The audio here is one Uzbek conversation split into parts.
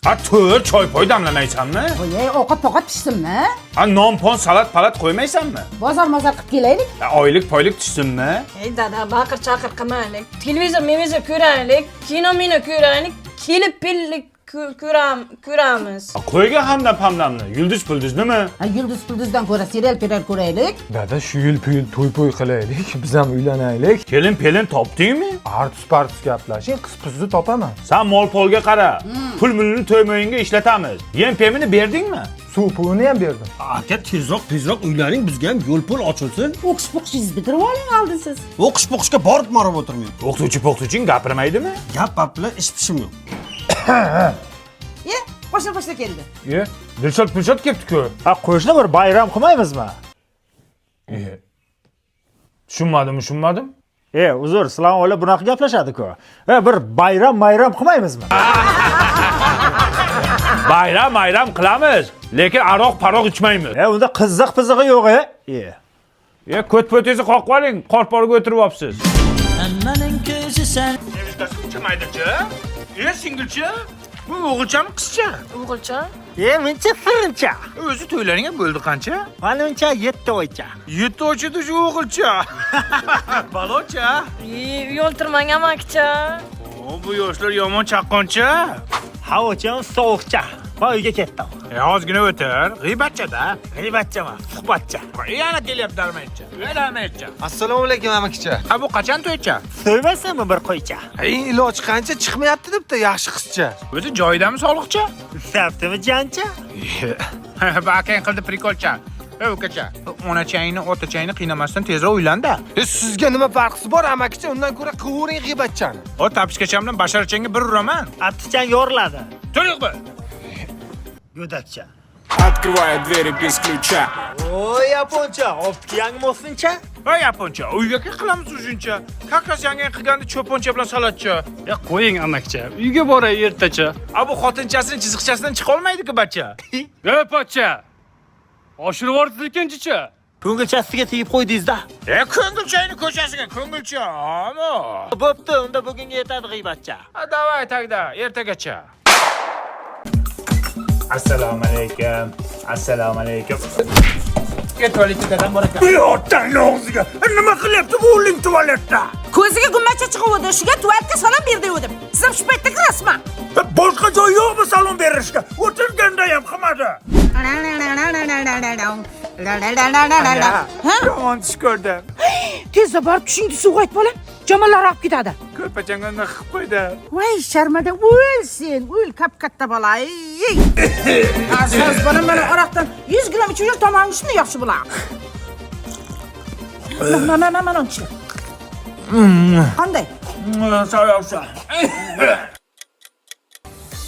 A to'r choy poy damlamaysanmi? Voy, ovqat poqat pishsinmi? A non pon salat palat qo'ymaysanmi? Bozor mozor qilib kelaylik. A oylik poylik tushsinmi? Ey dada, baqir chaqir qilmaylik. Televizor, mevizor ko'raylik, kino mino ko'raylik, kelib pillik ko'ramiz. A qo'yga hamdam pamdamni, yulduz pulduznimi? Ha, yulduz pulduzdan ko'ra serial perial ko'raylik. Dada, shu yil puyil to'y po'y qilaylik, biz ham uylanaylik. Kelin pelin topdingmi? Artus partus gaplashing, qiz puzni topaman. San mol polga qara. Pul mulini to'y-mo'yinga ishlatamiz. Yem pemini berdingmi? Suv pulini ham berdim. Aka, tezroq tezroq uylaning, bizga ham yo'l pul ochilsin. O'qish po'qishingizni bitirib oling oldin siz. O'qish po'qishga borib marib o'tirmang. O'qituvchi po'qituvching gapirmaydimi? Gap pap bilan ish pishim yo'q. E, qo'shni qo'shni keldi. E, Dilshod Pulshod kelibdi-ku. Ha, qo'shni bir bayram qilmaymizmi? E. Tushunmadim, tushunmadim. E, uzr, sizlar o'ylab bunaqa gaplashadi-ku. E, bir bayram mayram qilmaymizmi? Bayram bayram qilamiz, lekin aroq paroq ichmaymiz. E, unda qiziq pizig'i yo'q, e. E. E, ko't po'tingizni qoqib oling, qorporga o'tirib olibsiz. Hammaning ko'zi sen. Nevizkasi maydacha? E, singilcha? Bu o'g'ilchami, qizcha? O'g'ilcha? E, muncha firincha. O'zi to'ylaringga bo'ldi qancha? Manimcha 7 oycha. 7 oycha shu o'g'ilcha. Balocha. Ey, uyaltirmang amakcha. O, bu yoshlar yomon chaqqoncha. Havocham sovuqcha. Va uyga ketdim. E, ozgina o'tir. G'iybatcha-da. G'iybatchama, suhbatcha. Yana kelyapti darmaychi. Darmaychi. Assalomu alaykum amakicha. Ha, bu qachon to'ycha? So'ymasanmi bir qo'ycha? Ey, iloj qancha chiqmayapti debdi yaxshi qizcha. O'zi joyidami soliqcha? Saptimi jancha? Bu akang qildi prikolcha. Ey ukacha, onachangni, otachangni qiynamasdan tezroq uylanda. E, sizga nima farqisi bor amakicha? Undan ko'ra qilvering g'iybatchani. O tapishkacham bilan basharachangga bir uraman. Attichang yoriladi. Turing bu. Go'dakcha. Открываю двери без ключа. O, yaponcha, olibdi yangi mo'sincha. Voy yaponcha, uyga qilamiz uzuncha. Как раз yangi qilganda cho'poncha bilan salatcha. Ya qo'ying amakcha, uyga boray ertacha. A bu xotinchasini chiziqchasidan chiqa olmaydi-ku bacha. Ey pochcha! Oshirib yubordi ikkinchicha. Ko'ngilchasiga tegib qo'ydingiz-da. E, ko'ngilchangni ko'chasiga, ko'ngilcha, ammo. Bo'pti, unda bugunga yetadi g'iybatcha. A давай тогда, ertagacha. Assalomu alaykum. Assalomu alaykum. Tualetdan bor ekan. Otangni og'ziga. Nima qilyapti bu o'g'ling tualetda? Ko'ziga gummacha chiquvdi, shuga tualetga salom ber degandim. Siz ham shu paytda kirasizmi? Boshqa joy yo'qmi salom berishga? O'tirganda ham qilmadi. Ha? Yomon tush ko'rdim. Tezda borib tushingni suvga ayt bola. Jamallar olib ketadi. Ko'rpachangga qilib qo'ydi. Voy, sharmada o'l sen, o'l kap katta bola. Ey. Asoz bola mana aroqdan 100 gramm ichib yur, tomog'ing shunday yaxshi bo'ladi. Mana mana mana ichla. Qanday? Soyovsa.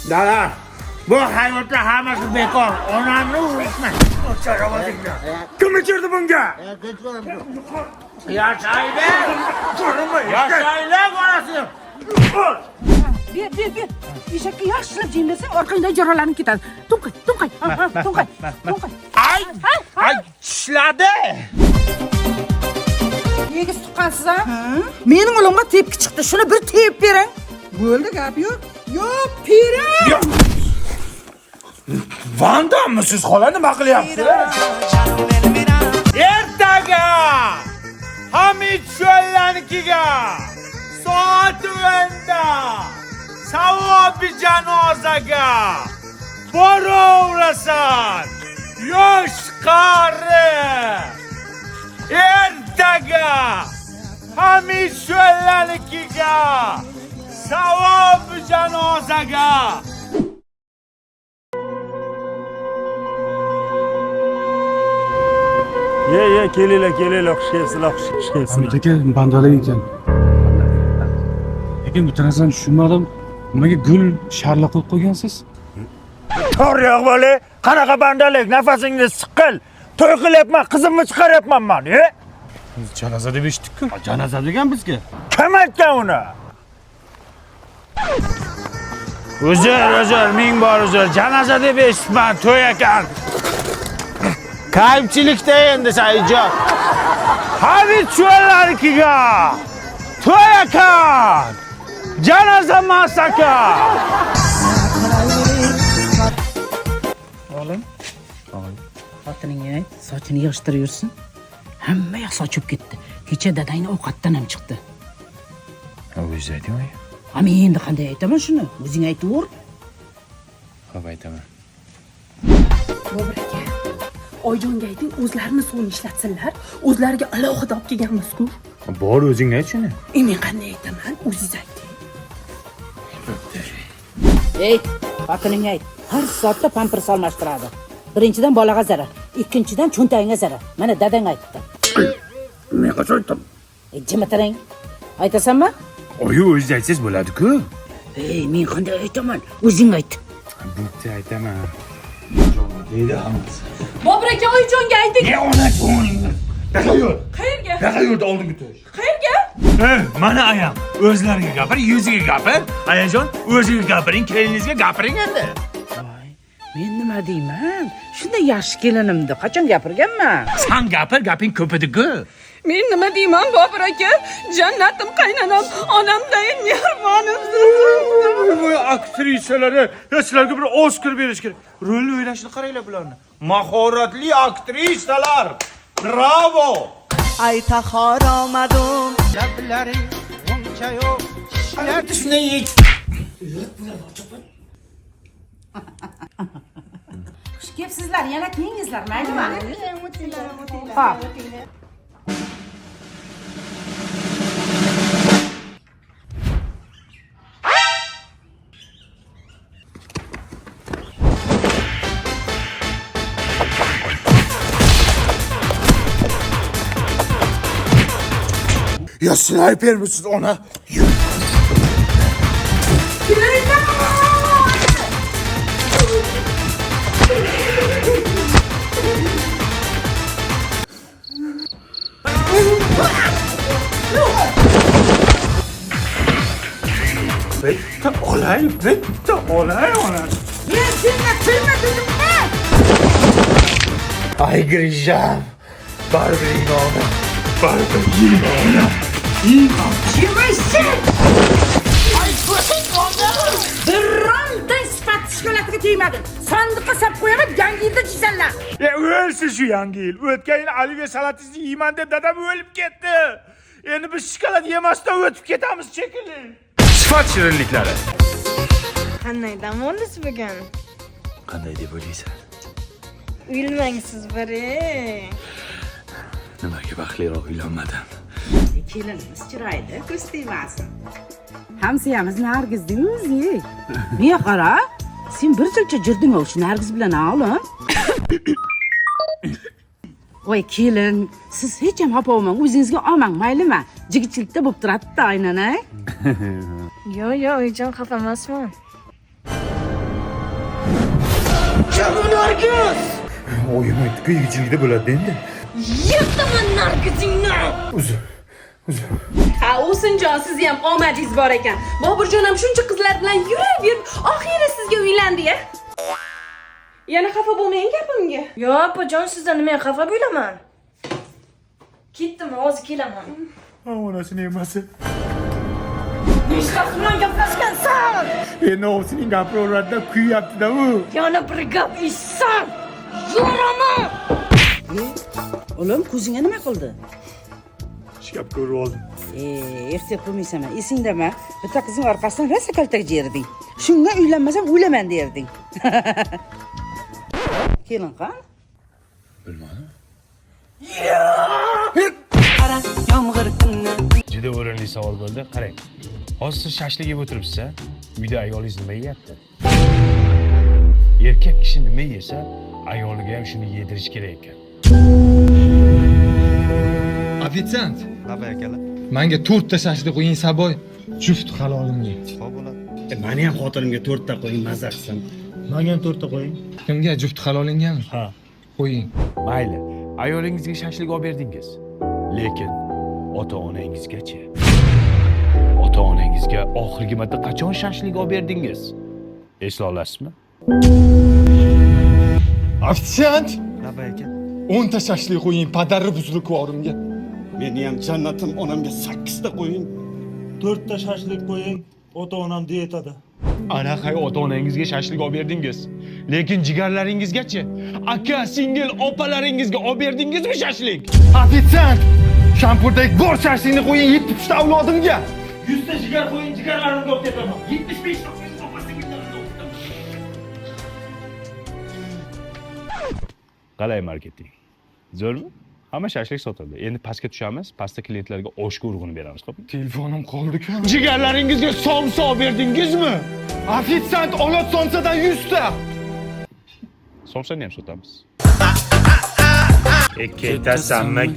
Dada, bu hayotda hammasi bekor. Onamni urishma. Kim ichirdi bunga? Yashaylik. Yashaylik onasi. Ber, ber, ber. Eshakka yaxshilab jim bersang, orqangdan jaralanib ketadi. To'nqay, to'nqay, to'nqay, to'nqay. Ay, ay tishladi. Egiz tuqqansiz a? Mening o'limga tepki chiqdi. Shuni bir tepib bering. Bo'ldi, gap yo'q. Yo'q, pirim. Vandammi siz xola nima qilyapsiz? Ertaga Hamid Sho'llanikiga soat 10da savobi janozaga boraverasan. Yosh qari. Ertaga Hamid Sho'llanikiga savob janozaga. Ye, ye, kelinglar, kelinglar, xush kelibsizlar, xush kelibsizlar. Hamid aka bandalik ekan. Lekin bitta narsani tushunmadim. Nimaga gul sharla qilib qo'ygansiz? Tor yo'q bola, qanaqa bandalik, nafasingni siqqil. To'y qilyapman, qizimni chiqaryapman man, e? Janoza deb eshitdik-ku. Janoza degan bizga. Kim aytgan uni? Uzr, uzr, ming bor uzr. Janoza deb eshitman, to'y ekan. Kayfchilikda endi Saidjon. Hamid Sho'llanikiga to'y ekan. Janoza emas ekan. Xotiningga ayt, sochini yig'ishtirib yursin. Hamma yoq soch bo'lib ketdi. Kecha dadangni ovqatdan ham chiqdi. O'zingiz ayting oyi. Ha, men endi qanday aytaman shuni? O'zing aytaver. Xo'p, aytaman. Bobur aka, Oyjonga ayting, o'zlarini suvini ishlatsinlar. O'zlariga alohida olib kelganmiz-ku. Bor, o'zing ayt shuni. Men qanday aytaman? O'zingiz ayting. Ey, xotiningga ayt. Har soatda pampers almashtiradi. Birinchidan bolaga zarar, ikkinchidan cho'ntagingga zarar. Mana dadang aytdi. Men qachon aytdim? Jimitiring. Aytasanmi? Oyi, o'zingiz aytsangiz bo'ladi-ku. Ey, men qanday aytaman? O'zing ayt. Bo'pti, aytaman. Deydi hammasi. Bobur aka, Oyjonga ayting. Ne onajoningni? Daqa yo'l. Qayerga? Daqa yo'lda oldinga tush. Qayerga? Mana ayam o'zlariga gapir, yuziga gapir. Ayajon, o'ziga gapiring, keliningizga gapiring endi. Voy, men nima deyman? Shunday yaxshi kelinimni qachon gapirganman? San gapir, gaping ko'p edi-ku. Men nima deyman, Bobur aka? Jannatim qaynanam, onamday mehribonimsiz. Voy, aktrisalari, ya sizlarga bir Oskar berish kerak. Rol o'ynashini qaranglar bularni. Mahoratli aktrisalar. Bravo! Aytaxor omadim. Lablaring g'uncha yo'q, tishlar Shuni ye. Xush kelibsizlar, yana kelingizlar, maylimi? Xo'p. Ya snaypermisiz ona? Bitta olay, bitta olay ona. Men senga kulma dedimmi? Ay Grijam. Baribir yeyman ona. Baribir yeyman ona. Yeyman. Yemaysan! Ay, ko'zing Bironta sifat shokoladiga tegmadim. Sandiqqa solib qo'yaman, yangi yilda jeysanlar. Ya o'lsin shu yangi yil. O'tgan yil olivye salatingizni yeyman deb dadam o'lib ketdi. Endi biz shokolad yemasdan o'tib ketamiz shekilli. Sifat shirinliklari. Qanday dam oldingiz bugun? Qanday deb o'ylaysan? Uyilmang siz bir. Nimaga baxtliroq uylanmadim? Kelinimiz chiroyli, ko'z tegmasin. Hamsiyamiz Nargizning o'zi. Menga qara, sen bir yilcha jurding shu Nargiz bilan, o'g'lim. Voy kelin, siz hech ham xafa bo'lmang, o'zingizga olmang, maylimi? Jigitchilikda bo'lib turadi-da aynan, a? Yo'q, yo'q, oyijon, xafa emasman. Oyim aytdi-ku, yigitchilikda bo'ladi endi. Yirtaman Nargizingni. Uzr. Uzr. Ha, O'sinjon, sizni ham omadingiz bor ekan. Boburjon ham shuncha qizlar bilan yurib yurib, oxiri sizga uylandi-ya. Yana xafa bo'lmang gapimga. Yo'q, opajon, sizdan nimaga xafa bo'laman? Ketdim, hozir kelaman. Onasini emasi. Nechtasi bilan gaplashgansan? Endi ovsining gapiraveradi-da, kuyyapti-da u. Yana bir gap eshitsam, yoraman. O'g'lim, ko'zingga nima qildi? Shkaf ko'rib oldim. Ehtiyot bo'lmaysan, esingdami? Bitta qizning orqasidan rosa kaltak yerding. Shunga uylanmasam o'laman derding. Kelin qani? Bilmadim. Yomg'ir kunni. Juda o'rinli savol bo'ldi. Qarang. Hozir siz shashlik yeb o'tiribsiz, a? Uyda ayolingiz nima yeyapti? Erkak kishi nima yesa, ayoliga ham shuni yedirish kerak ekan. Ofitsiant, Labay akalar. menga 4 ta shashlik qo'ying saboy, juft halolimga. Xo'p bo'ladi. Mani ham xotinimga 4 ta qo'ying, maza qilsin. Menga ham 4 ta qo'ying. Kimga? Juft halolingami? Ha. Qo'ying. Mayli, ayolingizga shashlik olib berdingiz. Lekin ota-onangizgachi? Ota-onangizga oxirgi marta qachon shashlik olib berdingiz? Esla olasizmi? Ofitsiant, Labay aka. 10 ta shashlik qo'ying, padari buzrukvorimga. Meni ham jannatim onamga 8 ta qo'ying. 4 ta shashlik qo'ying, ota-onam dietada. Ana hay ota onangizga shashlik olib berdingiz. Lekin jigarlaringizgachi, aka, singil, opalaringizga olib berdingizmi shashlik? Ofitsiant! Shampurdek bor shashlikni qo'ying 70 ta avlodimga. 100 ta jigar qo'ying, jigarlarimga olib ketaman. 75 ta qo'ying, opa singillarimga olib ketaman. Qalay marketing? Zo'rmi? Hamma shashlik sotildi. Endi pastga tushamiz, pastda klientlarga oshga urg'uni beramiz, xo'pmi? Telefonim qoldi-ku. Jigarlaringizga somsa olib berdingizmi? Ofitsiant olot somsadan 100 ta. Somsani ham sotamiz. Ketasanmi,